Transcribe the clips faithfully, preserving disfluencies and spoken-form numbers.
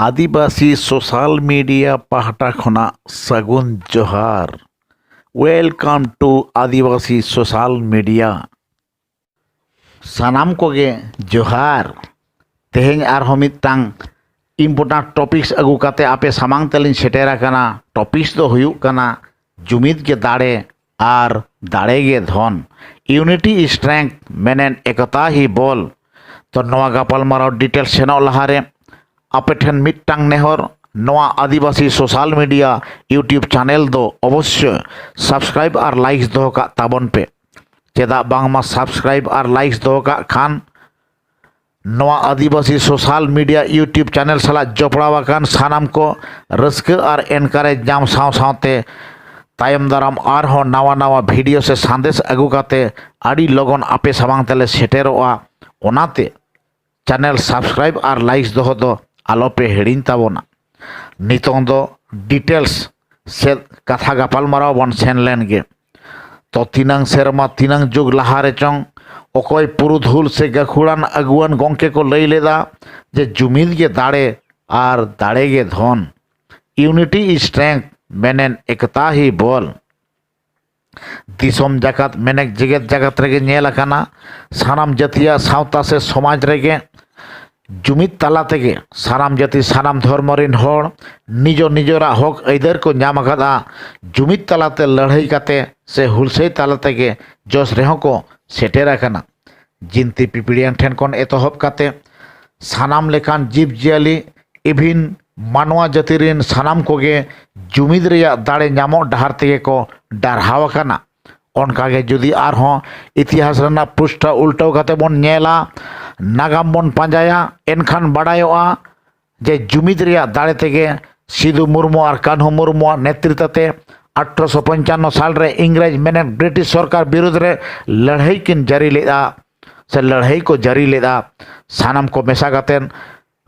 ᱟᱹᱫᱤᱵᱟᱹᱥᱤ social media ᱯᱟᱦᱴᱟ ᱠᱷᱚᱱᱟᱜ ᱥᱟᱹᱜᱩᱱ ᱡᱚᱦᱟᱨ᱾ Welcome to Adivasi social media. ᱥᱟᱱᱟᱢ ᱠᱚᱜᱮ ᱡᱚᱦᱟᱨ᱾ ᱛᱮᱦᱮᱧ ᱟᱨᱦᱚᱸ ᱢᱤᱫᱴᱟᱝ important topics ᱟᱹᱜᱩ ᱠᱟᱛᱮ ᱟᱯᱮ ᱥᱟᱢᱟᱝ ᱛᱮᱞᱤᱧ ᱥᱮᱴᱮᱨ ᱟᱠᱟᱱᱟ᱾ Topics ᱫᱚ ᱦᱩᱭᱩᱜ ᱠᱟᱱᱟ ᱡᱩᱢᱤᱫ ᱜᱮ ᱫᱟᱲᱮ ᱟᱨ ᱫᱟᱲᱮ ᱜᱮ ᱫᱷᱚᱱ᱾ Unity is strength, ᱢᱮᱱᱮᱫ ᱮᱠᱚᱛᱟ ᱦᱤ ᱵᱚᱞ᱾ ᱛᱚ ᱱᱚᱣᱟ ᱜᱟᱯᱟᱞᱢᱟᱨᱟᱣ details ᱥᱮᱱᱚᱜ ᱞᱟᱦᱟᱨᱮ ᱟᱯᱮ ᱴᱷᱮᱱ ᱢᱤᱫᱴᱟᱝ ᱱᱮᱦᱚᱨ, ᱱᱚᱣᱟ ᱟᱹᱫᱤᱵᱟᱹᱥᱤ ᱥᱳᱥᱟᱞ ᱢᱤᱰᱤᱭᱟ YouTube ᱪᱮᱱᱮᱞ ᱫᱚ ᱚᱵᱚᱥᱥᱳᱭ subscribe ᱟᱨ likes ᱫᱚᱦᱚ ᱠᱟᱜ ᱛᱟᱵᱚᱱ ᱯᱮ᱾ ᱪᱮᱫᱟᱜ ᱵᱟᱝᱢᱟ subscribe ᱟᱨ likes ᱫᱚᱦᱚ ᱠᱟᱜ ᱠᱷᱟᱱ ᱱᱚᱣᱟ ᱟᱹᱫᱤᱵᱟᱹᱥᱤ ᱥᱳᱥᱟᱞ ᱢᱤᱰᱤᱭᱟ YouTube ᱪᱮᱱᱮᱞ ᱥᱟᱞᱟᱜ ᱡᱚᱯᱲᱟᱣ ᱟᱠᱟᱱ ᱥᱟᱱᱟᱢ ᱠᱚ ᱨᱟᱹᱥᱠᱟᱹ ᱟᱨ encourage ᱧᱟᱢ ᱥᱟᱶ ᱥᱟᱶᱛᱮ ᱛᱟᱭᱚᱢ ᱫᱟᱨᱟᱢ ᱟᱨᱦᱚᱸ ᱱᱟᱣᱟ ᱱᱟᱣᱟ ᱵᱷᱤᱰᱤᱭᱳ ᱥᱮ ᱥᱟᱸᱫᱮᱥ ᱟᱹᱜᱩ ᱠᱟᱛᱮ ᱟᱹᱰᱤ ᱞᱚᱜᱚᱱ ᱟᱯᱮ ᱥᱟᱢᱟᱝ ᱛᱮᱞᱮ ᱥᱮᱴᱮᱨᱚᱜᱼᱟ᱾ ᱚᱱᱟᱛᱮ ᱪᱮᱱᱮᱞ subscribe ᱟᱨ likes ᱫᱚᱦᱚ ᱫᱚ ᱟᱞᱚᱯᱮ ᱦᱤᱲᱤᱧ ᱛᱟᱵᱚᱱᱟ᱾ ᱱᱤᱛᱚᱝ ᱫᱚ details ᱥᱮᱫ ᱠᱟᱛᱷᱟ ᱜᱟᱯᱟᱞᱢᱟᱨᱟᱣ ᱵᱚᱱ ᱥᱮᱱ ᱞᱮᱱ ᱜᱮ᱾ ᱛᱚ ᱛᱤᱱᱟᱹᱝ ᱥᱮᱨᱢᱟ ᱛᱤᱱᱟᱹᱝ ᱡᱩᱜᱽ ᱞᱟᱦᱟ ᱨᱮᱪᱚᱝ ᱚᱠᱚᱭ ᱯᱩᱨᱩᱫᱷᱩᱞ ᱥᱮ ᱜᱟᱹᱠᱷᱩᱲᱟᱱ ᱟᱹᱜᱩᱣᱟᱹᱱ ᱜᱚᱢᱠᱮ ᱠᱚ ᱞᱟᱹᱭ ᱞᱮᱫᱟ ᱡᱮ ᱡᱩᱢᱤᱫ ᱜᱮ ᱫᱟᱲᱮ ᱟᱨ ᱫᱟᱲᱮ ᱜᱮ ᱫᱷᱚᱱ᱾ Unity is strength, ᱢᱮᱱᱮᱫ ᱮᱠᱛᱟ ᱦᱤ ᱵᱚᱞ᱾ ᱫᱤᱥᱚᱢ ᱡᱟᱠᱟᱛ ᱢᱮᱱᱮᱠ ᱡᱮᱜᱮᱛ ᱡᱟᱠᱟᱛ ᱨᱮᱜᱮ ᱧᱮᱞ ᱟᱠᱟᱱᱟ, ᱥᱟᱱᱟᱢ ᱡᱟᱹᱛᱤᱭᱟᱜ ᱥᱟᱶᱛᱟ ᱥᱮ ᱥᱚᱢᱟᱡᱽ ᱨᱮᱜᱮ ᱡᱩᱢᱤᱫ ᱛᱟᱞᱟ ᱛᱮᱜᱮ ᱥᱟᱱᱟᱢ ᱡᱟᱹᱛᱤ, ᱥᱟᱱᱟᱢ ᱫᱷᱚᱨᱢᱚ ᱨᱤᱱ ᱦᱚᱲ ᱱᱤᱡᱚ ᱱᱤᱡᱚᱨᱟᱜ ᱦᱚᱠ ᱟᱹᱭᱫᱟᱹᱨ ᱠᱚ ᱧᱟᱢ ᱟᱠᱟᱫᱼᱟ᱾ ᱡᱩᱢᱤᱫ ᱛᱟᱞᱟᱛᱮ ᱞᱟᱹᱲᱦᱟᱹᱭ ᱠᱟᱛᱮ ᱥᱮ ᱦᱩᱞᱥᱟᱹᱭ ᱛᱟᱞᱟ ᱛᱮᱜᱮ ᱡᱚᱥ ᱨᱮᱦᱚᱸ ᱠᱚ ᱥᱮᱴᱮᱨ ᱟᱠᱟᱱᱟ᱾ ᱡᱤᱱᱛᱤ ᱯᱤᱯᱤᱲᱤᱭᱟᱱ ᱴᱷᱮᱱ ᱠᱷᱚᱱ ᱮᱛᱚᱦᱚᱵ ᱠᱟᱛᱮ ᱥᱟᱱᱟᱢ ᱞᱮᱠᱟᱱ ᱡᱤᱵᱽ ᱡᱤᱭᱟᱹᱞᱤ, even ᱢᱟᱱᱣᱟ ᱡᱟᱹᱛᱤ ᱨᱤᱱ ᱥᱟᱱᱟᱢ ᱠᱚᱜᱮ ᱡᱩᱢᱤᱫ ᱨᱮᱭᱟᱜ ᱫᱟᱲᱮ ᱧᱟᱢᱚᱜ ᱰᱟᱦᱟᱨ ᱛᱮᱜᱮ ᱠᱚ ᱰᱟᱨᱦᱟᱣ ᱟᱠᱟᱱᱟ᱾ ᱚᱱᱠᱟᱜᱮ ᱡᱩᱫᱤ ᱟᱨᱦᱚᱸ ᱤᱛᱤᱦᱟᱥ ᱨᱮᱱᱟᱜ ᱯᱨᱩᱥᱴᱷᱟ ᱩᱞᱴᱟᱹᱣ ᱠᱟᱛᱮ ᱵᱚᱱ ᱧᱮᱞᱟ, ᱱᱟᱜᱟᱢ ᱵᱚᱱ ᱯᱟᱸᱡᱟᱭᱟ, ᱮᱱᱠᱷᱟᱱ ᱵᱟᱰᱟᱭᱚᱜᱼᱟ ᱡᱮ ᱡᱩᱢᱤᱫ ᱨᱮᱭᱟᱜ ᱫᱟᱲᱮ ᱛᱮᱜᱮ ᱥᱤᱫᱩ ᱢᱩᱨᱢᱩ ᱟᱨ ᱠᱟᱹᱱᱦᱩ ᱢᱩᱨᱢᱩᱣᱟᱜ ᱱᱮᱛᱨᱤᱛᱵ ᱛᱮ ᱟᱴᱷᱨᱚᱥᱚ ᱯᱚᱧᱪᱟᱱᱱᱚ ᱥᱟᱞ ᱨᱮ ᱤᱝᱨᱮᱡᱽ ᱢᱮᱱᱮᱫ ᱵᱨᱤᱴᱤᱥ ᱥᱚᱨᱠᱟᱨ ᱵᱤᱨᱩᱫᱽ ᱨᱮ ᱞᱟᱹᱲᱦᱟᱹᱭ ᱠᱤᱱ ᱡᱟᱹᱨᱤ ᱞᱮᱫᱼᱟ ᱥᱮ ᱞᱟᱹᱲᱦᱟᱹᱭ ᱠᱚ ᱡᱟᱹᱨᱤ ᱞᱮᱫᱼᱟ᱾ ᱥᱟᱱᱟᱢ ᱠᱚ ᱢᱮᱥᱟ ᱠᱟᱛᱮ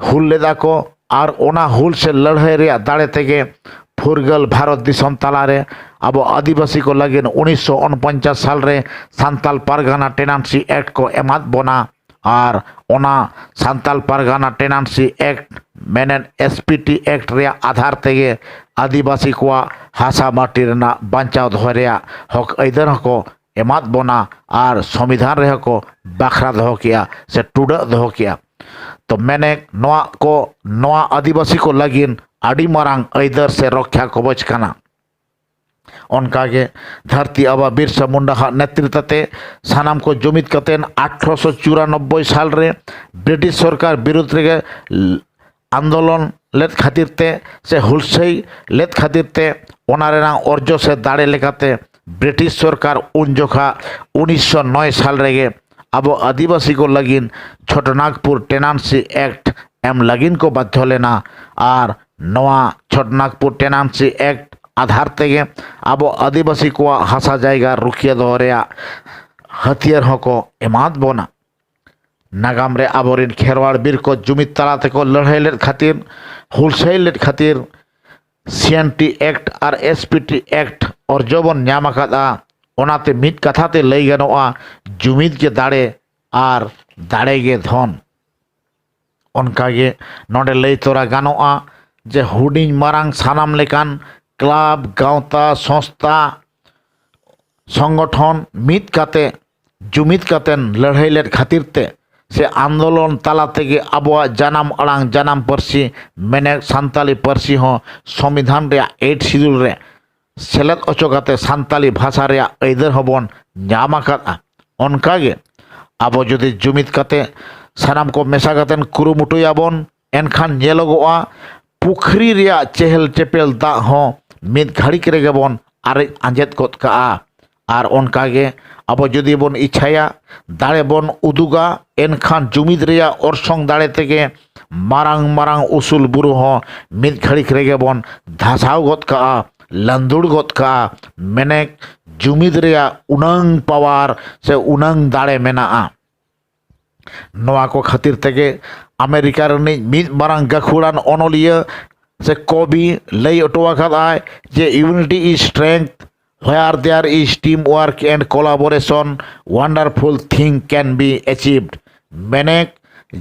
ᱦᱩᱞ ᱞᱮᱫᱟ ᱠᱚ ᱟᱨ ᱚᱱᱟ ᱦᱩᱞ ᱥᱮ ᱞᱟᱹᱲᱦᱟᱹᱭ ᱨᱮᱭᱟᱜ ᱫᱟᱲᱮ ᱛᱮᱜᱮ ᱯᱷᱩᱨᱜᱟᱹᱞ ᱵᱷᱟᱨᱚᱛ ᱫᱤᱥᱚᱢ ᱛᱟᱞᱟᱨᱮ ᱟᱵᱚ ᱟᱹᱫᱤᱵᱟᱹᱥᱤ ᱠᱚ ᱞᱟᱹᱜᱤᱫ ᱩᱱᱤᱥᱥᱚ ᱩᱱᱯᱚᱧᱪᱟᱥ ᱥᱟᱞ ᱨᱮ ᱥᱟᱱᱛᱟᱞ ᱯᱟᱨᱜᱟᱱᱟ Tenancy Act ᱠᱚ ᱮᱢᱟᱫ ᱵᱚᱱᱟ᱾ ᱟᱨ ᱚᱱᱟ ᱥᱟᱱᱛᱟᱞ ᱯᱟᱨᱜᱟᱱᱟ ᱴᱮᱱᱟᱱᱥᱤ ᱮᱠᱴ, ᱢᱮᱱᱮᱫ ᱮᱥ ᱯᱤ ᱴᱤ ᱮᱠᱴ ᱨᱮᱭᱟᱜ ᱟᱫᱷᱟᱨ ᱛᱮᱜᱮ ᱟᱹᱫᱤᱵᱟᱹᱥᱤ ᱠᱚᱣᱟᱜ ᱦᱟᱥᱟ ᱢᱟᱹᱴᱤ ᱨᱮᱱᱟᱜ ᱵᱟᱧᱪᱟᱣ ᱫᱚᱦᱚᱭ ᱨᱮᱭᱟᱜ ᱦᱚᱠ ᱟᱹᱭᱫᱟᱹᱨ ᱦᱚᱸᱠᱚ ᱮᱢᱟᱫ ᱵᱚᱱᱟ ᱟᱨ ᱥᱚᱝᱵᱤᱫᱷᱟᱱ ᱨᱮᱦᱚᱸ ᱠᱚ ᱵᱟᱠᱷᱨᱟ ᱫᱚᱦᱚ ᱠᱮᱜᱼᱟ ᱥᱮ ᱴᱩᱰᱟᱹᱜ ᱫᱚᱦᱚ ᱠᱮᱜᱼᱟ᱾ ᱛᱚ ᱢᱮᱱᱮᱫ ᱱᱚᱣᱟ ᱠᱚ, ᱱᱚᱣᱟ ᱟᱹᱫᱤᱵᱟᱹᱥᱤ ᱠᱚ ᱞᱟᱹᱜᱤᱫ ᱟᱹᱰᱤ ᱢᱟᱨᱟᱝ ᱟᱹᱭᱫᱟᱹᱨ ᱥᱮ ᱨᱚᱠᱷᱟ ᱠᱚᱵᱚᱪ ᱠᱟᱱᱟ᱾ ᱚᱱᱠᱟᱜᱮ ᱫᱷᱟᱹᱨᱛᱤ ᱟᱵᱟ ᱵᱤᱨᱥᱟ ᱢᱩᱱᱰᱟ ᱦᱟᱜ ᱱᱮᱛᱨᱤᱛ ᱟᱛᱮ ᱥᱟᱱᱟᱢ ᱠᱚ ᱡᱩᱢᱤᱫ ᱠᱟᱛᱮ ᱟᱴᱷᱨᱚᱥᱚ ᱪᱩᱨᱟᱱᱚᱵᱵᱳᱭ ᱥᱟᱞ ᱨᱮ ᱵᱨᱤᱴᱤᱥ ᱥᱚᱨᱠᱟᱨ ᱵᱤᱨᱩᱫᱽ ᱨᱮᱜᱮ ᱟᱱᱫᱳᱞᱚᱱ ᱞᱮᱫ ᱠᱷᱟᱹᱛᱤᱨ ᱛᱮ ᱥᱮ ᱦᱩᱞᱥᱟᱹᱭ ᱞᱮᱫ ᱠᱷᱟᱹᱛᱤᱨ ᱛᱮ ᱚᱱᱟ ᱨᱮᱱᱟᱜ ᱚᱨᱡᱚ ᱥᱮ ᱫᱟᱲᱮ ᱞᱮᱠᱟᱛᱮ ᱵᱨᱤᱴᱤᱥ ᱥᱚᱨᱠᱟᱨ ᱩᱱ ᱡᱚᱠᱷᱟ ᱩᱱᱤᱥᱥᱚ ᱱᱚᱭ ᱥᱟᱞ ᱨᱮᱜᱮ ᱟᱵᱚ ᱟᱹᱫᱤᱵᱟᱹᱥᱤ ᱠᱚ ᱞᱟᱹᱜᱤᱫ ᱪᱷᱳᱴᱚᱱᱟᱜᱽᱯᱩᱨ ᱴᱮᱱᱟᱱᱥᱤ ᱮᱠᱴ ᱮᱢ ᱞᱟᱹᱜᱤᱫ ᱠᱚ ᱵᱟᱫᱽᱫᱷᱚ ᱞᱮᱱᱟ᱾ ᱟᱨ ᱱᱚᱣᱟ ᱪᱷᱳᱴᱚᱱᱟᱜᱽᱯᱩᱨ ᱴᱮᱱᱟᱱᱥᱤ ᱮᱠᱴ ᱟᱫᱷᱟᱨ ᱛᱮᱜᱮ ᱟᱵᱚ ᱟᱹᱫᱤᱵᱟᱹᱥᱤ ᱠᱚᱣᱟᱜ ᱦᱟᱥᱟ ᱡᱟᱭᱜᱟ ᱨᱩᱠᱷᱤᱭᱟᱹ ᱫᱚᱦᱚ ᱨᱮᱭᱟᱜ ᱦᱟᱹᱛᱭᱟᱹᱨ ᱦᱚᱸᱠᱚ ᱮᱢᱟᱫ ᱵᱚᱱᱟ᱾ ᱱᱟᱜᱟᱢ ᱨᱮ ᱟᱵᱚᱨᱮᱱ ᱠᱷᱮᱨᱣᱟᱲ ᱵᱤᱨ ᱠᱚ ᱡᱩᱢᱤᱫ ᱛᱟᱞᱟ ᱛᱮᱠᱚ ᱞᱟᱹᱲᱦᱟᱹᱭ ᱞᱮᱫ ᱠᱷᱟᱹᱛᱤᱨ, ᱦᱩᱞᱥᱟᱹᱭ ᱞᱮᱫ ᱠᱷᱟᱹᱛᱤᱨ ᱥᱤ ᱮᱱ ᱴᱤ ᱮᱠᱴ ᱟᱨ ᱮᱥ ᱯᱤ ᱴᱤ ᱮᱠᱴ ᱚᱨᱡᱚ ᱵᱚᱱ ᱧᱟᱢ ᱟᱠᱟᱫᱼᱟ᱾ ᱚᱱᱟᱛᱮ ᱢᱤᱫ ᱠᱟᱛᱷᱟ ᱛᱮ ᱞᱟᱹᱭ ᱜᱟᱱᱚᱜᱼᱟ, ᱡᱩᱢᱤᱫ ᱜᱮ ᱫᱟᱲᱮ ᱟᱨ ᱫᱟᱲᱮ ᱜᱮ ᱫᱷᱚᱱ᱾ ᱚᱱᱠᱟᱜᱮ ᱱᱚᱰᱮ ᱞᱟᱹᱭ ᱛᱚᱨᱟ ᱜᱟᱱᱚᱜᱼᱟ ᱡᱮ ᱦᱩᱰᱤᱧ ᱢᱟᱨᱟᱝ ᱥᱟᱱᱟᱢ ᱞᱮᱠᱟᱱ ᱠᱞᱟᱵᱽ, ᱜᱟᱶᱛᱟ, ᱥᱚᱝᱥᱛᱷᱟ, ᱥᱚᱝᱜᱚᱴᱷᱚᱱ ᱢᱤᱫ ᱠᱟᱛᱮ, ᱡᱩᱢᱤᱫ ᱠᱟᱛᱮᱱ ᱞᱟᱹᱲᱦᱟᱹᱭ ᱞᱮᱫ ᱠᱷᱟᱹᱛᱤᱨ ᱛᱮ ᱥᱮ ᱟᱱᱫᱳᱞᱚᱱ ᱛᱟᱞᱟ ᱛᱮᱜᱮ ᱟᱵᱚᱣᱟᱜ ᱡᱟᱱᱟᱢ ᱟᱲᱟᱝ, ᱡᱟᱱᱟᱢ ᱯᱟᱹᱨᱥᱤ ᱢᱮᱱᱮᱫ ᱥᱟᱱᱛᱟᱞᱤ ᱯᱟᱹᱨᱥᱤ ᱦᱚᱸ ᱥᱚᱝᱵᱤᱫᱷᱟᱱ ᱨᱮᱭᱟᱜ ᱮᱭᱤᱴ ᱥᱤᱰᱩᱞ ᱨᱮ ᱥᱮᱞᱮᱫ ᱦᱚᱪᱚ ᱠᱟᱛᱮ ᱥᱟᱱᱛᱟᱞᱤ ᱵᱷᱟᱥᱟ ᱨᱮᱭᱟᱜ ᱟᱹᱭᱫᱟᱹᱨ ᱦᱚᱸᱵᱚᱱ ᱧᱟᱢ ᱟᱠᱟᱫᱼᱟ᱾ ᱚᱱᱠᱟᱜᱮ ᱟᱵᱚ ᱡᱩᱫᱤ ᱡᱩᱢᱤᱫ ᱠᱟᱛᱮ ᱥᱟᱱᱟᱢ ᱠᱚ ᱢᱮᱥᱟ ᱠᱟᱛᱮ ᱠᱩᱨᱩᱢᱩᱴᱩᱭᱟᱵᱚᱱ, ᱮᱱᱠᱷᱟᱱ ᱧᱮᱞᱚᱜᱚᱜᱼᱟ ᱯᱩᱠᱷᱨᱤ ᱨᱮᱭᱟᱜ ᱪᱮᱦᱮᱞ ᱪᱮᱯᱮᱞ ᱫᱟᱜ ᱦᱚᱸ ᱢᱤᱫ ᱜᱷᱟᱹᱲᱤᱠ ᱨᱮᱜᱮ ᱵᱚᱱ ᱟᱨᱮᱡ ᱟᱸᱡᱮᱫ ᱜᱚᱫ ᱠᱟᱜᱼᱟ᱾ ᱟᱨ ᱚᱱᱠᱟᱜᱮ ᱟᱵᱚ ᱡᱩᱫᱤ ᱵᱚᱱ ᱤᱪᱪᱷᱟᱭᱟ, ᱫᱟᱲᱮ ᱵᱚᱱ ᱩᱫᱩᱜᱟ, ᱮᱱᱠᱷᱟᱱ ᱡᱩᱢᱤᱫ ᱨᱮᱭᱟᱜ ᱚᱨᱥᱚᱝ ᱫᱟᱲᱮ ᱛᱮᱜᱮ ᱢᱟᱨᱟᱝ ᱢᱟᱨᱟᱝ ᱩᱥᱩᱞ ᱵᱩᱨᱩ ᱦᱚᱸ ᱢᱤᱫ ᱜᱷᱟᱹᱲᱤᱠ ᱨᱮᱜᱮ ᱵᱚᱱ ᱫᱷᱟᱥᱟᱣ ᱜᱚᱫ ᱠᱟᱜᱼᱟ, ᱞᱟᱹᱱᱫᱩᱲ ᱜᱚᱫ ᱠᱟᱜᱼᱟ᱾ ᱢᱮᱱᱮᱠ ᱡᱩᱢᱤᱫ ᱨᱮᱭᱟᱜ ᱩᱱᱟᱹᱝ ᱯᱟᱣᱟᱨ ᱥᱮ ᱩᱱᱟᱹᱝ ᱫᱟᱲᱮ ᱢᱮᱱᱟᱜᱼᱟ᱾ ᱱᱚᱣᱟ ᱠᱚ ᱠᱷᱟᱹᱛᱤᱨ ᱛᱮᱜᱮ ᱟᱢᱮᱨᱤᱠᱟ ᱨᱤᱱᱤᱡ ᱢᱤᱫ ᱢᱟᱨᱟᱝ ᱜᱟᱹᱠᱷᱩᱲᱟᱱ ᱚᱱᱚᱞᱤᱭᱟᱹ ᱥᱮ ᱠᱚᱵᱤ ᱞᱟᱹᱭ ᱦᱚᱴᱚ ᱟᱠᱟᱫᱟᱭ ᱡᱮ, "Unity is strength, where there is team work and collaboration, wonderful thing can be achieved." ᱢᱮᱱᱮᱠ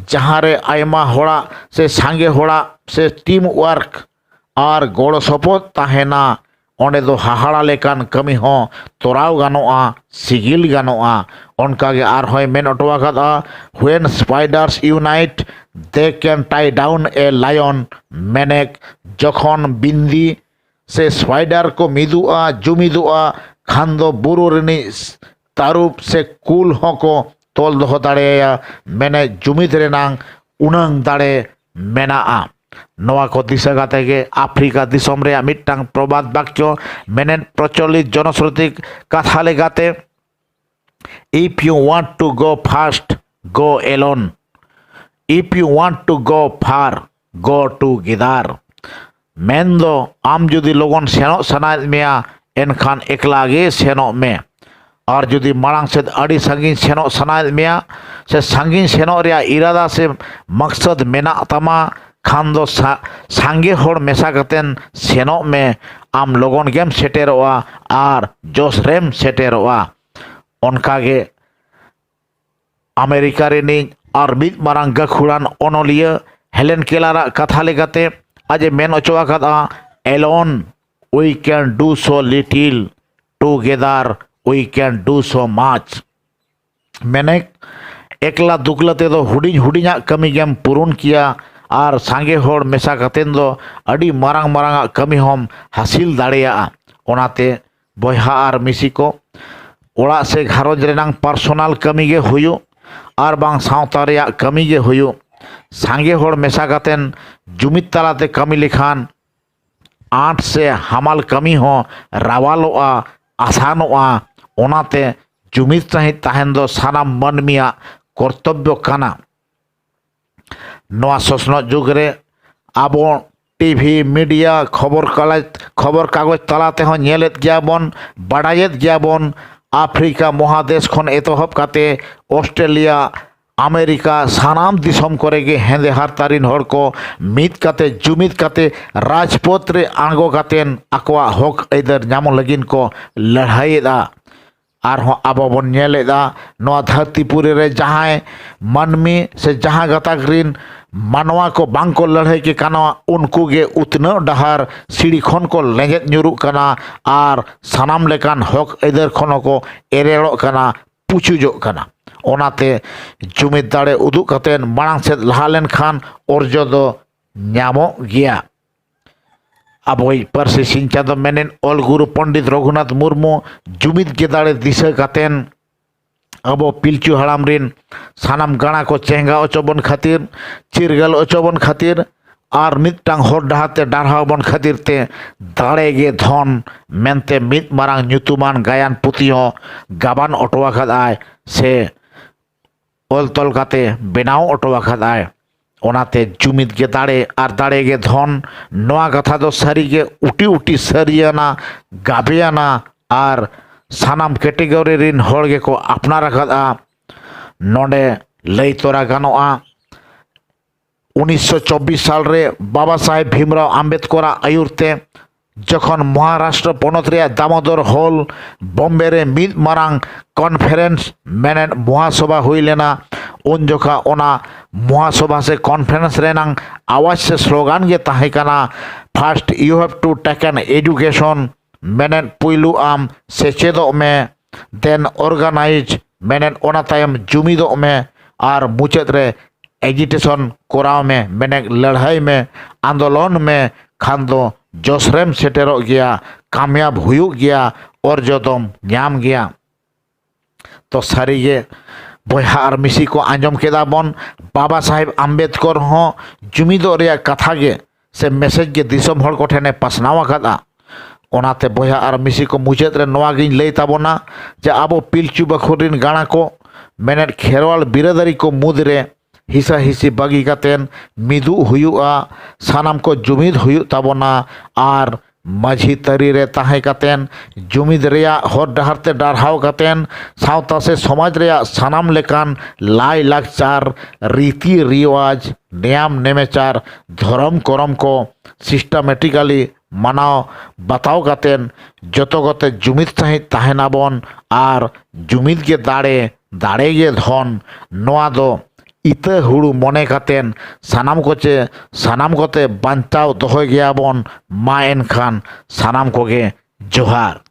ᱡᱟᱦᱟᱸ ᱨᱮ ᱟᱭᱢᱟ ᱦᱚᱲᱟᱜ ᱥᱮ ᱥᱟᱸᱜᱮ ᱦᱚᱲᱟᱜ ᱥᱮ ᱴᱤᱢ ᱣᱟᱨᱠ ᱟᱨ ᱜᱚᱲᱚ ᱥᱚᱯᱚᱦᱚᱫ ᱛᱟᱦᱮᱱᱟ, ᱚᱸᱰᱮ ᱫᱚ ᱦᱟᱦᱟᱲᱟ ᱞᱮᱠᱟᱱ ᱠᱟᱹᱢᱤ ᱦᱚᱸ ᱛᱚᱨᱟᱣ ᱜᱟᱱᱚᱜᱼᱟ, ᱥᱤᱜᱤᱞ ᱜᱟᱱᱚᱜᱼᱟ᱾ ᱚᱱᱠᱟᱜᱮ ᱟᱨᱦᱚᱸᱭ ᱢᱮᱱ ᱦᱚᱴᱚ ᱟᱠᱟᱫᱼᱟ, "When spiders unite, they can tie down a lion." ᱢᱮᱱᱮᱠ ᱡᱚᱠᱷᱚᱱ ᱵᱤᱱᱫᱤ ᱥᱮ ᱥᱯᱟᱭᱰᱟᱨ ᱠᱚ ᱢᱤᱫᱚᱜᱼᱟ, ᱡᱩᱢᱤᱫᱚᱜᱼᱟ, ᱠᱷᱟᱱ ᱫᱚ ᱵᱩᱨᱩ ᱨᱤᱱᱤᱡ ᱛᱟᱹᱨᱩᱵ ᱥᱮ ᱠᱩᱞ ᱦᱚᱸᱠᱚ ᱛᱚᱞ ᱫᱚᱦᱚ ᱫᱟᱲᱮᱭᱟᱭᱟ, ᱢᱮᱱᱮᱫ ᱡᱩᱢᱤᱫ ᱨᱮᱱᱟᱝ ᱩᱱᱟᱹᱝ ᱫᱟᱲᱮ ᱢᱮᱱᱟᱜᱼᱟ᱾ ᱱᱚᱣᱟ ᱠᱚ ᱫᱤᱥᱟᱹ ᱠᱟᱛᱮ ᱜᱮ ᱟᱯᱷᱨᱤᱠᱟ ᱫᱤᱥᱚᱢ ᱨᱮᱭᱟᱜ ᱢᱤᱫᱴᱟᱝ ᱯᱨᱚᱵᱟᱫ ᱵᱟᱠᱭᱚ, ᱢᱮᱱᱮᱫ ᱯᱨᱚᱪᱚᱞᱤᱛ ᱡᱚᱱᱚᱥᱨᱩᱛᱤ ᱠᱟᱛᱷᱟ ᱞᱮᱠᱟᱛᱮ, "If you want to go fast, go alone. If you want to go far, go together." ᱢᱮᱱᱫᱚ, ᱟᱢ ᱡᱩᱫᱤ ᱞᱚᱜᱚᱱ ᱥᱮᱱᱚᱜ ᱥᱟᱱᱟᱭᱮᱫ ᱢᱮᱭᱟ, ᱮᱱᱠᱷᱟᱱ ᱮᱠᱞᱟ ᱜᱮ ᱥᱮᱱᱚᱜ ᱢᱮ᱾ ᱟᱨ ᱡᱩᱫᱤ ᱢᱟᱲᱟᱝ ᱥᱮᱫ ᱟᱹᱰᱤ ᱥᱟᱺᱜᱤᱧ ᱥᱮᱱᱚᱜ ᱥᱟᱱᱟᱭᱮᱫ ᱢᱮᱭᱟ ᱥᱮ ᱥᱟᱺᱜᱤᱧ ᱥᱮᱱᱚᱜ ᱨᱮᱭᱟᱜ ᱤᱨᱟᱫᱟ ᱥᱮ ᱢᱟᱠᱥᱟᱫ ᱢᱮᱱᱟᱜ ᱛᱟᱢᱟ ᱠᱷᱟᱱ ᱫᱚ ᱥᱟ-, ᱥᱟᱸᱜᱮ ᱦᱚᱲ ᱢᱮᱥᱟ ᱠᱟᱛᱮᱱ ᱥᱮᱱᱚᱜ ᱢᱮ᱾ ᱟᱢ ᱞᱚᱜᱚᱱ ᱜᱮᱢ ᱥᱮᱴᱮᱨᱚᱜᱼᱟ ᱟᱨ ᱡᱚᱥ ᱨᱮᱢ ᱥᱮᱴᱮᱨᱚᱜᱼᱟ᱾ ᱚᱱᱠᱟᱜᱮ ᱟᱢᱮᱨᱤᱠᱟ ᱨᱤᱱᱤᱡ ᱟᱨ ᱢᱤᱫ ᱢᱟᱨᱟᱝ ᱜᱟᱹᱠᱷᱩᱲᱟᱱ ᱚᱱᱚᱞᱤᱭᱟᱹ ᱦᱮᱞᱮᱱ ᱠᱮᱞᱟᱨᱟᱜ ᱠᱟᱛᱷᱟ ᱞᱮᱠᱟᱛᱮ, ᱟᱡ ᱮ ᱢᱮᱱ ᱚᱪᱚ ᱟᱠᱟᱫᱼᱟ, "Alone we can do so little, together we can do so much." ᱢᱮᱱᱮᱠ, ᱮᱠᱞᱟ ᱫᱩᱠᱞᱟᱹ ᱛᱮᱫᱚ ᱦᱩᱰᱤᱧ ᱦᱩᱰᱤᱧᱟᱜ ᱠᱟᱹᱢᱤ ᱜᱮᱢ ᱯᱩᱨᱩᱱ ᱠᱮᱭᱟ ᱟᱨ ᱥᱟᱸᱜᱮ ᱦᱚᱲ ᱢᱮᱥᱟ ᱠᱟᱛᱮᱱ ᱫᱚ ᱟᱹᱰᱤ ᱢᱟᱨᱟᱝ ᱢᱟᱨᱟᱝᱟᱜ ᱠᱟᱹᱢᱤ ᱦᱚᱸᱢ ᱦᱟᱹᱥᱤᱞ ᱫᱟᱲᱮᱭᱟᱜᱼᱟ᱾ ᱚᱱᱟᱛᱮ ᱵᱚᱭᱦᱟ ᱟᱨ ᱢᱤᱥᱤ ᱠᱚ, ᱚᱲᱟᱜ ᱥᱮ ᱜᱷᱟᱨᱚᱸᱡᱽ ᱨᱮᱱᱟᱝ ᱯᱟᱨᱥᱚᱱᱟᱞ ᱠᱟᱹᱢᱤ ᱜᱮ ᱦᱩᱭᱩᱜ ᱟᱨ ᱵᱟᱝ ᱥᱟᱶᱛᱟ ᱨᱮᱭᱟᱜ ᱠᱟᱹᱢᱤ ᱜᱮ ᱦᱩᱭᱩᱜ, ᱥᱟᱸᱜᱮ ᱦᱚᱲ ᱢᱮᱥᱟ ᱠᱟᱛᱮᱱ ᱡᱩᱢᱤᱫ ᱛᱟᱞᱟᱛᱮ ᱠᱟᱹᱢᱤ ᱞᱮᱠᱷᱟᱱ ᱟᱸᱴ ᱥᱮ ᱦᱟᱢᱟᱞ ᱠᱟᱹᱢᱤ ᱦᱚᱸ ᱨᱟᱣᱟᱞᱚᱜᱼᱟ, ᱟᱥᱟᱱᱚᱜᱼᱟ᱾ ᱚᱱᱟᱛᱮ ᱡᱩᱢᱤᱫ ᱥᱟᱺᱦᱤᱡ ᱛᱟᱦᱮᱱ ᱫᱚ ᱥᱟᱱᱟᱢ ᱢᱟᱹᱱᱢᱤᱭᱟᱜ ᱠᱚᱨᱛᱚᱵᱵᱚ ᱠᱟᱱᱟ᱾ ᱱᱚᱣᱟ ᱥᱚᱥᱱᱚᱜ ᱡᱩᱜᱽ ᱨᱮ ᱟᱵᱚ ᱴᱤᱵᱷᱤ, ᱢᱤᱰᱤᱭᱟ, ᱠᱷᱚᱵᱚᱨ ᱠᱟᱜᱚᱡᱽ, ᱠᱷᱚᱵᱚᱨ ᱠᱟᱜᱚᱡᱽ ᱛᱟᱞᱟ ᱛᱮᱦᱚᱸ ᱧᱮᱞᱮᱫ ᱜᱮᱭᱟ ᱵᱚᱱ, ᱵᱟᱰᱟᱭᱮᱫ ᱜᱮᱭᱟ ᱵᱚᱱ, ᱟᱯᱷᱨᱤᱠᱟ ᱢᱚᱦᱟᱫᱮᱥ ᱠᱷᱚᱱ ᱮᱛᱚᱦᱚᱵ ᱠᱟᱛᱮ ᱚᱥᱴᱨᱮᱞᱤᱭᱟ, ᱟᱢᱮᱨᱤᱠᱟ, ᱥᱟᱱᱟᱢ ᱫᱤᱥᱚᱢ ᱠᱚᱨᱮ ᱜᱮ ᱦᱮᱸᱫᱮ ᱦᱟᱨᱛᱟ ᱨᱤᱱ ᱦᱚᱲ ᱠᱚ ᱢᱤᱫ ᱠᱟᱛᱮ, ᱡᱩᱢᱤᱫ ᱠᱟᱛᱮ, ᱨᱟᱡᱽᱯᱚᱛ ᱨᱮ ᱟᱬᱜᱚ ᱠᱟᱛᱮᱱ ᱟᱠᱚᱣᱟᱜ ᱦᱚᱠ ᱟᱹᱭᱫᱟᱹᱨ ᱧᱟᱢᱚᱜ ᱞᱟᱹᱜᱤᱫ ᱠᱚ ᱞᱟᱹᱲᱦᱟᱹᱭᱮᱫᱼᱟ᱾ ᱟᱨᱦᱚᱸ ᱟᱵᱚ ᱵᱚᱱ ᱧᱮᱞᱮᱫᱟ, ᱱᱚᱣᱟ ᱫᱷᱟᱹᱨᱛᱤ ᱯᱩᱨᱤ ᱨᱮ ᱡᱟᱦᱟᱸᱭ ᱢᱟᱹᱱᱢᱤ ᱥᱮ ᱡᱟᱦᱟᱸ ᱜᱟᱛᱟᱠ ᱨᱤᱱ ᱢᱟᱱᱣᱟ ᱠᱚ ᱵᱟᱝ ᱠᱚ ᱞᱟᱹᱲᱦᱟᱹᱭ ᱠᱮ ᱠᱟᱱᱟ, ᱩᱱᱠᱩ ᱜᱮ ᱩᱛᱱᱟᱹᱣ ᱰᱟᱦᱟᱨ ᱥᱤᱲᱤ ᱠᱷᱚᱱ ᱠᱚ ᱞᱮᱸᱡᱮᱫ ᱧᱩᱨᱩᱜ ᱠᱟᱱᱟ ᱟᱨ ᱥᱟᱱᱟᱢ ᱞᱮᱠᱟᱱ ᱦᱚᱠ ᱟᱹᱭᱫᱟᱹᱨ ᱠᱷᱚᱱ ᱦᱚᱸᱠᱚ ᱮᱨᱮᱲᱚᱜ ᱠᱟᱱᱟ, ᱯᱩᱪᱩᱡᱚᱜ ᱠᱟᱱᱟ᱾ ᱚᱱᱟᱛᱮ ᱡᱩᱢᱤᱫ ᱫᱟᱲᱮ ᱩᱫᱩᱜ ᱠᱟᱛᱮ ᱢᱟᱲᱟᱝ ᱥᱮᱫ ᱞᱟᱦᱟ ᱞᱮᱱᱠᱷᱟᱱ ᱚᱨᱡᱚ ᱫᱚ ᱧᱟᱢᱚᱜ ᱜᱮᱭᱟ᱾ ᱟᱵᱚᱭᱤᱡ ᱯᱟᱹᱨᱥᱤ ᱥᱤᱧ ᱪᱟᱸᱫᱚ ᱢᱮᱱᱮᱱ ᱚᱞ ᱜᱩᱨᱩ ᱯᱚᱱᱰᱤᱛ ᱨᱚᱜᱷᱩᱱᱟᱛᱷ ᱢᱩᱨᱢᱩ ᱡᱩᱢᱤᱫ ᱜᱮ ᱫᱟᱲᱮ ᱫᱤᱥᱟᱹ ᱠᱟᱛᱮᱱ ᱟᱵᱚ ᱯᱤᱞᱪᱩ ᱦᱟᱲᱟᱢ ᱨᱤᱱ ᱥᱟᱱᱟᱢ ᱜᱟᱬᱟ ᱠᱚ ᱪᱮᱸᱜᱷᱟ ᱚᱪᱚ ᱵᱚᱱ ᱠᱷᱟᱹᱛᱤᱨ, ᱪᱤᱨᱜᱟᱹᱞ ᱚᱪᱚ ᱵᱚᱱ ᱠᱷᱟᱹᱛᱤᱨ ᱟᱨ ᱢᱤᱫᱴᱟᱝ ᱦᱚᱨ ᱰᱟᱦᱟᱨ ᱛᱮ ᱰᱟᱨᱦᱟᱣ ᱵᱚᱱ ᱠᱷᱟᱹᱛᱤᱨ ᱛᱮ ᱫᱟᱲᱮ ᱜᱮ ᱫᱷᱚᱱ ᱢᱮᱱᱛᱮ ᱢᱤᱫ ᱢᱟᱨᱟᱝ ᱧᱩᱛᱩᱢᱟᱱ ᱜᱟᱭᱟᱱ ᱯᱩᱛᱷᱤ ᱦᱚᱸ ᱜᱟᱵᱟᱱ ᱚᱴᱚ ᱟᱠᱟᱫ ᱟᱭ ᱥᱮ ᱚᱞ ᱛᱚᱞ ᱠᱟᱛᱮ ᱵᱮᱱᱟᱣ ᱚᱴᱚ ᱟᱠᱟᱫ ᱟᱭ᱾ ᱚᱱᱟᱛᱮ ᱡᱩᱢᱤᱫ ᱜᱮ ᱫᱟᱲᱮ ᱟᱨ ᱫᱟᱲᱮ ᱜᱮ ᱫᱷᱚᱱ, ᱱᱚᱣᱟ ᱠᱟᱛᱷᱟ ᱫᱚ ᱥᱟᱹᱨᱤ ᱜᱮ ᱩᱴᱤ ᱩᱴᱤ ᱥᱟᱹᱨᱤᱭᱟᱱᱟ, ᱜᱟᱵᱮᱭᱟᱱᱟ ᱟᱨ ᱥᱟᱱᱟᱢ ᱠᱮᱴᱮᱜᱚᱨᱤ ᱨᱤᱱ ᱦᱚᱲ ᱜᱮᱠᱚ ᱟᱯᱱᱟᱨ ᱟᱠᱟᱫᱼᱟ᱾ ᱱᱚᱰᱮ ᱞᱟᱹᱭ ᱛᱚᱨᱟ ᱜᱟᱱᱚᱜᱼᱟ, ᱩᱱᱤᱥᱥᱚ ᱪᱚᱵᱵᱤᱥ ᱥᱟᱞ ᱨᱮ ᱵᱟᱵᱟ ᱥᱟᱦᱮᱵᱽ ᱵᱷᱤᱢᱨᱟᱣ ᱟᱢᱵᱮᱫᱠᱚᱨᱟᱜ ᱟᱹᱭᱩᱨ ᱛᱮ ᱡᱚᱠᱷᱚᱱ ᱢᱚᱦᱟᱨᱟᱥᱴᱨᱚ ᱯᱚᱱᱚᱛ ᱨᱮᱭᱟᱜ ᱫᱟᱢᱳᱫᱚᱨ ᱦᱚᱞ ᱵᱚᱢᱵᱮ ᱨᱮ ᱢᱤᱫ ᱢᱟᱨᱟᱝ ᱠᱚᱱᱯᱷᱟᱨᱮᱱᱥ ᱢᱮᱱᱮᱫ ᱢᱚᱦᱟᱥᱚᱵᱷᱟ ᱦᱩᱭ ᱞᱮᱱᱟ, ᱩᱱ ᱡᱚᱠᱷᱟ ᱚᱱᱟ ᱢᱚᱦᱟᱥᱚᱵᱷᱟ ᱥᱮ ᱠᱚᱱᱯᱷᱟᱨᱮᱱᱥ ᱨᱮᱱᱟᱝ ᱟᱣᱟᱡᱽ ᱥᱮ ᱥᱞᱳᱜᱟᱱ ᱜᱮ ᱛᱟᱦᱮᱸ ᱠᱟᱱᱟ, "First you have to take an education", ᱢᱮᱱᱮᱫ ᱯᱩᱭᱞᱩ ᱟᱢ ᱥᱮᱪᱮᱫᱚᱜ ᱢᱮ, then organize, ᱢᱮᱱᱮᱫ ᱚᱱᱟ ᱛᱟᱭᱚᱢ ᱡᱩᱢᱤᱫᱚᱜ ᱢᱮ, ᱟᱨ ᱢᱩᱪᱟᱹᱫ ᱨᱮ agitation ᱠᱚᱨᱟᱣ ᱢᱮ, ᱢᱮᱱᱮᱫ ᱞᱟᱹᱲᱦᱟᱹᱭ ᱢᱮ, ᱟᱱᱫᱳᱞᱚᱱ ᱢᱮ, ᱠᱷᱟᱱ ᱫᱚ ᱡᱚᱥ ᱨᱮᱢ ᱥᱮᱴᱮᱨᱚᱜ ᱜᱮᱭᱟ, ᱠᱟᱢᱭᱟᱵ ᱦᱩᱭᱩᱜ ᱜᱮᱭᱟ, ᱚᱨᱡᱚ ᱫᱚᱢ ᱧᱟᱢ ᱜᱮᱭᱟ᱾ ᱛᱚ ᱥᱟᱹᱨᱤᱜᱮ ᱵᱚᱭᱦᱟ ᱟᱨ ᱢᱤᱥᱤ ᱠᱚ, ᱟᱸᱡᱚᱢ ᱠᱮᱫᱟ ᱵᱚᱱ ᱵᱟᱵᱟ ᱥᱟᱦᱮᱵᱽ ᱟᱢᱵᱮᱫᱠᱚᱨ ᱦᱚᱸ ᱡᱩᱢᱤᱫᱚᱜ ᱨᱮᱭᱟᱜ ᱠᱟᱛᱷᱟ ᱜᱮ ᱥᱮ ᱢᱮᱥᱮᱡᱽ ᱜᱮ ᱫᱤᱥᱚᱢ ᱦᱚᱲ ᱠᱚᱴᱷᱮᱱᱮ ᱯᱟᱥᱱᱟᱣ ᱟᱠᱟᱫᱼᱟ᱾ ᱚᱱᱟᱛᱮ ᱵᱚᱭᱦᱟ ᱟᱨ ᱢᱤᱥᱤ ᱠᱚ, ᱢᱩᱪᱟᱹᱫ ᱨᱮ ᱱᱚᱣᱟ ᱜᱤᱧ ᱞᱟᱹᱭ ᱛᱟᱵᱚᱱᱟ ᱡᱮ ᱟᱵᱚ ᱯᱤᱞᱪᱩ ᱵᱟᱠᱷᱳᱞ ᱨᱤᱱ ᱜᱟᱬᱟ ᱠᱚ, ᱢᱮᱱᱮᱫ ᱠᱷᱮᱨᱣᱟᱲ ᱵᱤᱨᱟᱹᱫᱟᱨᱤ ᱠᱚ ᱢᱩᱫᱽᱨᱮ ᱦᱤᱥᱟᱹ ᱦᱤᱥᱤ ᱵᱟᱹᱜᱤ ᱠᱟᱛᱮᱱ ᱢᱤᱫᱩᱜ ᱦᱩᱭᱩᱜᱼᱟ, ᱥᱟᱱᱟᱢ ᱠᱚ ᱡᱩᱢᱤᱫ ᱦᱩᱭᱩᱜ ᱛᱟᱵᱚᱱᱟ ᱟᱨ ᱢᱟᱹᱡᱷᱤ ᱛᱟᱹᱨᱤ ᱨᱮ ᱛᱟᱦᱮᱸ ᱠᱟᱛᱮᱱ ᱡᱩᱢᱤᱫ ᱨᱮᱭᱟᱜ ᱦᱚᱨ ᱰᱟᱦᱟᱨ ᱛᱮ ᱰᱟᱨᱦᱟᱣ ᱠᱟᱛᱮᱱ ᱥᱟᱶᱛᱟ ᱥᱮ ᱥᱚᱢᱟᱡᱽ ᱨᱮᱭᱟᱜ ᱥᱟᱱᱟᱢ ᱞᱮᱠᱟᱱ ᱞᱟᱭ ᱞᱟᱠᱪᱟᱨ, ᱨᱤᱛᱤ ᱨᱤᱣᱟᱡᱽ, ᱱᱮᱭᱟᱢ ᱱᱮᱢᱮᱪᱟᱨ, ᱫᱷᱚᱨᱚᱢ ᱠᱚᱨᱚᱢ ᱠᱚ systematically ᱢᱟᱱᱟᱣ ᱵᱟᱛᱟᱣ ᱠᱟᱛᱮᱱ ᱡᱚᱛᱚ ᱠᱚᱛᱮ ᱡᱩᱢᱤᱫ ᱥᱟᱺᱦᱤᱡ ᱛᱟᱦᱮᱱᱟᱵᱚᱱ᱾ ᱟᱨ ᱡᱩᱢᱤᱫ ᱜᱮ ᱫᱟᱲᱮ, ᱫᱟᱲᱮ ᱜᱮ ᱫᱷᱚᱱ᱾ ᱱᱚᱣᱟ ᱫᱚ ᱤᱛᱟᱹ ᱦᱩᱲᱩ ᱢᱚᱱᱮ ᱠᱟᱛᱮᱱ ᱥᱟᱱᱟᱢ ᱠᱚᱪᱮ, ᱥᱟᱱᱟᱢ ᱠᱚᱛᱮ ᱵᱟᱧᱪᱟᱣ ᱫᱚᱦᱚᱭ ᱜᱮᱭᱟᱵᱚᱱ᱾ ᱢᱟ ᱮᱱᱠᱷᱟᱱ ᱥᱟᱱᱟᱢ ᱠᱚᱜᱮ ᱡᱚᱦᱟᱨ᱾